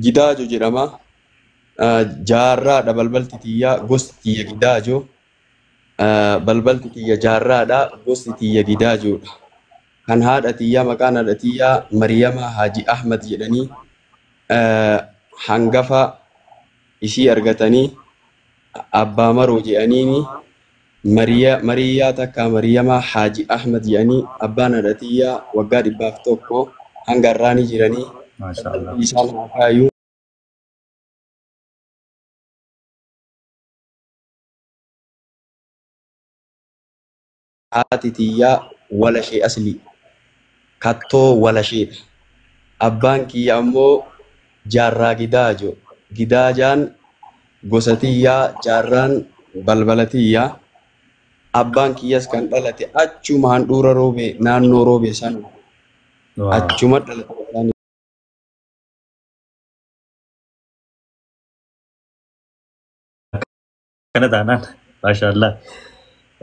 Gidaajo jedhama. Jaarraadha balbalti tiyyaa, gosti tiyya Gidaajo. Balbalti tiyya Jaarraadha, gosti tiyya Gidaajoodha. Kan haadha tiyyaa, maqaan haadha tiyyaa Mariyama Haji Ahmad jedhanii, hangafa isii argatanii Abbaa Maroo jedhaniini, Mariyaa takka Mariyama Haji Ahmad jedhanii. Abbaan haadha tiyyaa waggaa 101 hanga har'aa ni jiranii. Maashaallah. Isaan haa kaayu. Haati tiyyaa Walashee Aslii, kattoo Walasheedha. Abbaan kiyya ammoo Jaarraa Gidaajo. Gidaajaan gosa tiyyaa, Jaarraan balbala tiyyaa. Abbaan kiyyas kan dhalate achuma handhuura Roobee, naannoo Roobee sana. Achuma dhalate abbaan. Kana taanaan, maashaallah.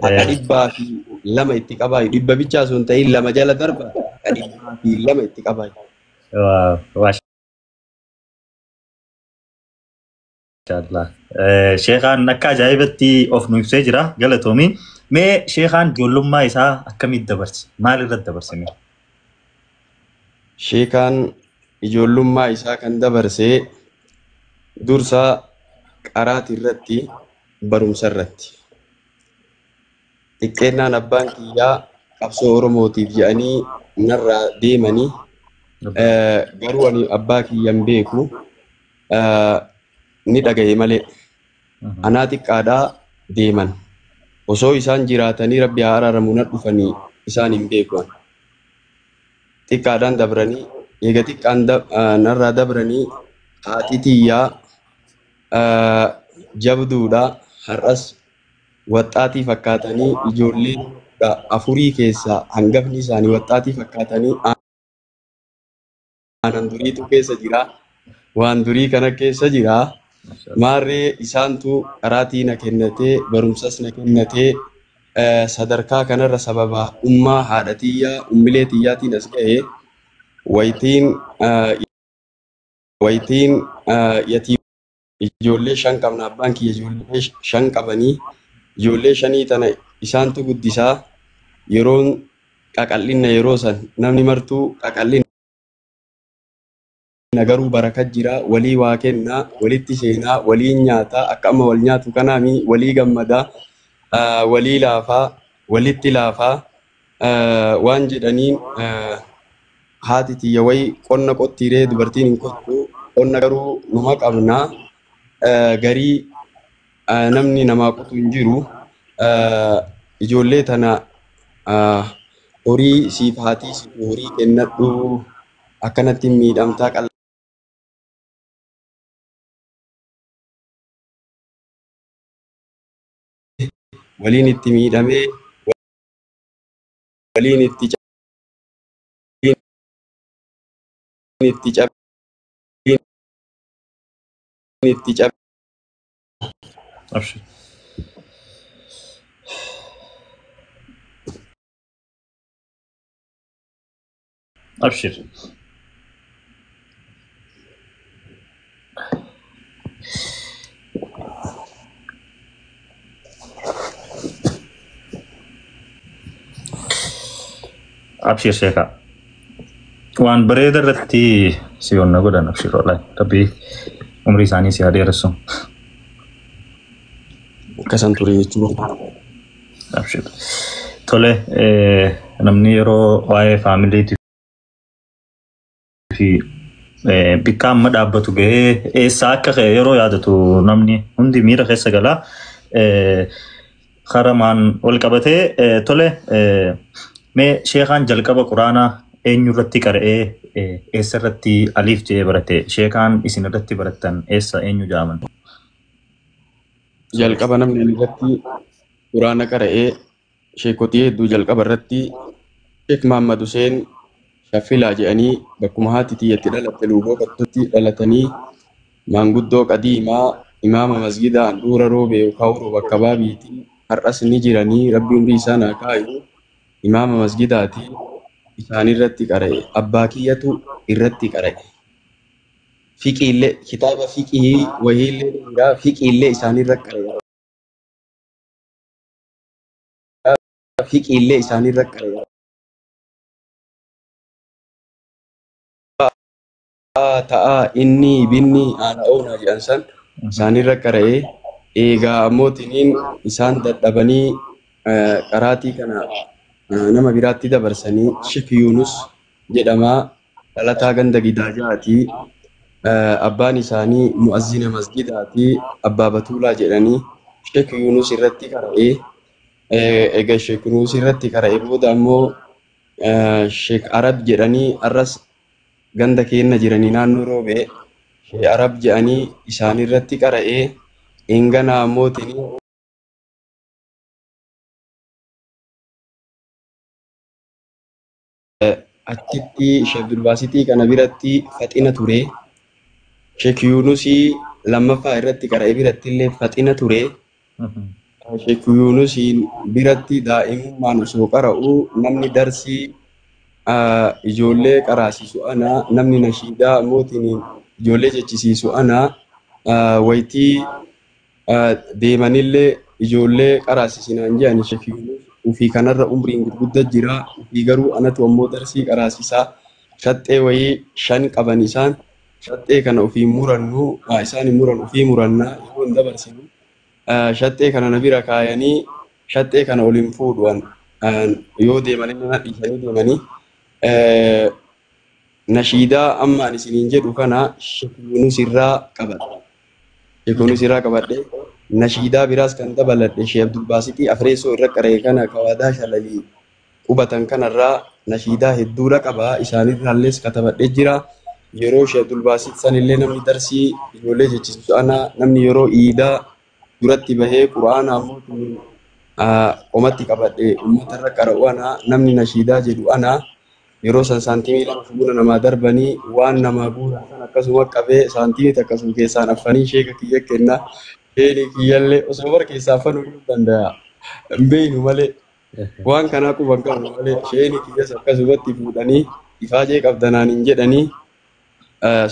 Haqa 102 itti qabaayu. 100 bichaa osoo hin ta'in 2 jala darba, haqa 102 itti qabaayu. Maashaallah. Sheekaan akka ajaa'ibatti of nu ibsee jira. Galatoomi. Mee sheekaan ijoollummaa isaa akkamitti dabarse? Maal irratti dabarse mee? Sheekaan ijoollummaa isaa kan dabarse dursa qaraatii irratti, barumsa irratti. Xiqqeennaan abbaan kiyyaa qabsoo Oromootiif jedhanii narraa deemanii, garuu ani abbaa kiyya hin beeku, ni dhagaye malee. Anaa xiqqaadhaa deeman. Osoo isaan jiraatanii, Rabbi haa araaramu, na dhufanii isaan hin beeku. Xiqqaadhaan dabranii, eega xiqqaan narraa dabranii, haati tiyyaa jabduudha. Har'as waxxaatii fakkaatanii, ijoollee afurii keessaa hangafni isaanii waxxaatii fakkaatanii, aanan duriitu keessa jira. Waan durii kana keessa jira. Maarree isaantu qaraatii na kennatee, barumsas na kennatee, sadarkaa kanarra sababa ummaa haadha tiyyaa, ummilee tiyyaatiin as ga'e. Wayitiin yatii ijoollee 5 qabna, abbaan kiyya ijoollee 5 qabanii, ijoollee shanii tana isaantu guddisaa. Yeroon qaqal'inna, yeroo san namni martuu qaqal'inna, garuu baraka jira, walii waa kennaa, walitti seenaa, waliin nyaataa, akka amma wal nyaatu kanaami, walii gammadaa, walii laafaa, walitti laafaa waan jedhaniin. Haati tiyya wayi qonna qottiiree, dubartiin hin qottu qonna, garuu numa qabnaa, garii namni namaa qotu hin jiru. Ijoollee tana horii siif haatii siif horii kennadhu, akkanatti miidhamtaa waliin itti miidhamee, waliin itti itti cabee, itti cabee. Abshir. Abshir. Abshir sheekaa. Waan bareeda irratti si onna godhan, abshir wallahi. Rabbi umrii isaanii si haa dheeressu. Akkasan ture jechuudha. Abshir. Tole, namni yeroo waa'ee faamiliitii fi bikka amma dhaabbatu gahee eessaa akka ka'e yeroo yaadatu namni hundi miira keessa galaa. Karamaan wal qabatee, tole, mee sheekaan jalqaba quraanaa eenyu irratti qara'ee, eessa irratti aliif jedhee barate? Sheekaan isin irratti barattan eessa, eenyu jedhaman? Jalqaba namni inni irratti quraana qara'ee sheekotii hedduu. Jalqaba irratti Sheek Mahammad Hussein Shaffilaa jedhanii, bakkuma haati tiyyatti dhalatte Luuboo Kattutti dhalatanii, maanguddoo qadiimaa, imaama masgida handhuura Roobee yookaan Roob bakka baabiiti. Har'as ni jiranii, Rabbi umrii isaan haa kaayu. Imaama masgidaati, isaanirratti qara'e. Abbaa kiyyatu irratti qara'e. Fiqiillee kitaaba fiqii wahiillee jira fiqiillee isaanirra qara'e. Fiqiillee isaanirra qara'e. Ta'a inni binni aana oonaa jedhan san isaanirra qara'e. Eegaa ammootiniin isaan dadhabanii qaraatii kana nama biraatti dabarsanii Sheek Yuunus jedhamaa dhalataa ganda Gidaajaatii. Abbaan isaanii mu'azzina masjidaatii Abbaa Batuulaa jedhanii Sheek Yuunus irratti qara'ee egaa Sheek Yuunus irratti qara'ee booda ammoo Sheek Arab jedhanii arras ganda keenna jiranii naannoo Roobee Sheek Arab jedhanii isaanirratti qara'ee hingana ammootinii achitti Sheek Abdulbaasitii kana biratti faxina ture. Sheek Yuunusii lammaffaa irratti qara'ee biratti illee faxina ture. Sheek Yuunusiin biratti daa'imummaan osoo qara'u namni darsii ijoollee qaraasisu ana namni nashiidaa mootiin ijoollee jechisiisu ana wayitii deemanillee ijoollee qaraasisinaan jedhan Sheek Yuunus ufii kanarra umriin gurguddaa jira ufii garuu anatu ammoo darsii qaraasisaa shaxxee wayii 5 qaban isaan shaxxee kana ofii murannu isaan hin muran ofii murannaa yeroo hin dabarsinu shaxxee kana na bira kaayanii shaxxee kana ol hin fuudhuan yoo deemanii na dhiisanii deemanii nashiidaa amma ani isiniin jedhu kana Sheek Yuunus irraa qabadhe. Sheek Yuunus irraa qabadhe. Nashiidaa biraas kan dabaladhe Sheek Abdulbaasitii Afreessoo irra qara'e kana kawaadaa shalalii qubatan kanarraa nashiidaa hedduudha qaba. Isaanirraallees katabadhee jira. Yeroo Sheek Abdulbaasit sanillee namni darsii ijoollee jechisiisu ana namni yeroo iidaa duratti bahee quraana ammoo qomatti qabadhe uummatarra qara'u ana namni nashiidaa jedhu ana yeroo san saantimii 2 fuula namaa darbanii waan namaa guuran san akkasuma qabee saantimii takka sun keessaan affanii sheeka kiyya kenna. Sheeni kiyyallee osoo bara keessaa affanuu hin danda'a. Hin beeynu malee waan kanaa quban qabnu malee sheeni kiyyas akkasumatti fuudhanii ifaajee qabdanaan hin jedhanii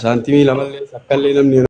saantimii 2llee takkallee namni